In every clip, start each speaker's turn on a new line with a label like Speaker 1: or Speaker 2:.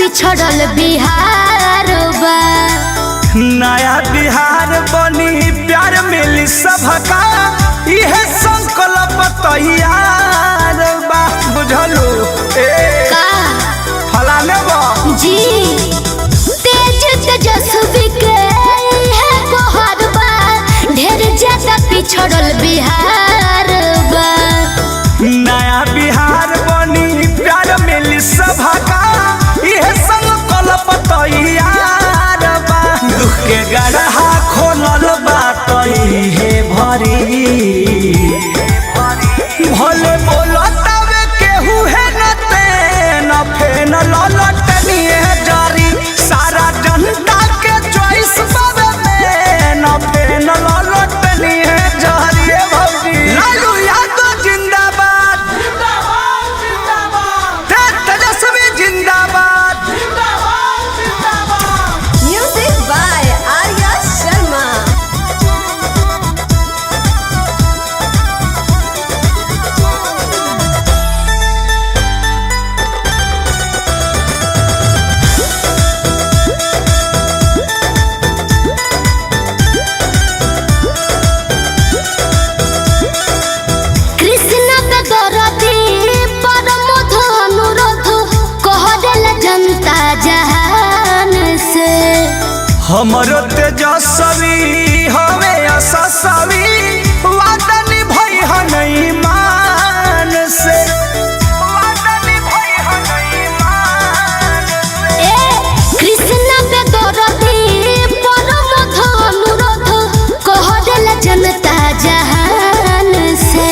Speaker 1: पिछड़ल बिहार बा।
Speaker 2: नया बिहार बनी, प्यार मिली सबका, इहे संकल्प तैयार बा। बुझलू ए?
Speaker 1: का?
Speaker 2: फलाने बा।
Speaker 1: जी, तेज तेजस्वी के है गोहर बा, ढेर ज्यादा पिछड़ल बिहार बा।
Speaker 2: नया बिहार बनी, प्यार मिली सबका, इहे संकल्प तैयार बा। दुख के गढ़ा खोलल बा हे भरी। भले बोलतावे केहू है न तेन फेन ललटनिए जारी। सारा जनता के चॉइस बावे में न फेन ललटनिए जारी। ए भौजी, लालू यादव जिंदाबाद, तेजस्वी जिंदाबाद।
Speaker 3: Music by Arya Sharma.
Speaker 1: Krishna पे दरदी परम अनुरोध कहल जनता जहान से।
Speaker 2: हमरो तेजस्वी हवे यशस्वी, वादा निभई हनई मान से। वादा निभई हनई मान से।
Speaker 1: ए कृष्ण पे दरदी परम अनुरोध कहल जनता जहान से।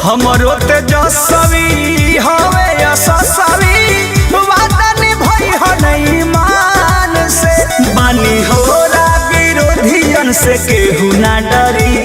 Speaker 2: हमरो तेजस्वी हवे यशस्वी, वादा निभई हनई मान से। बानी होरा विरोधियन से केहू ना डरी।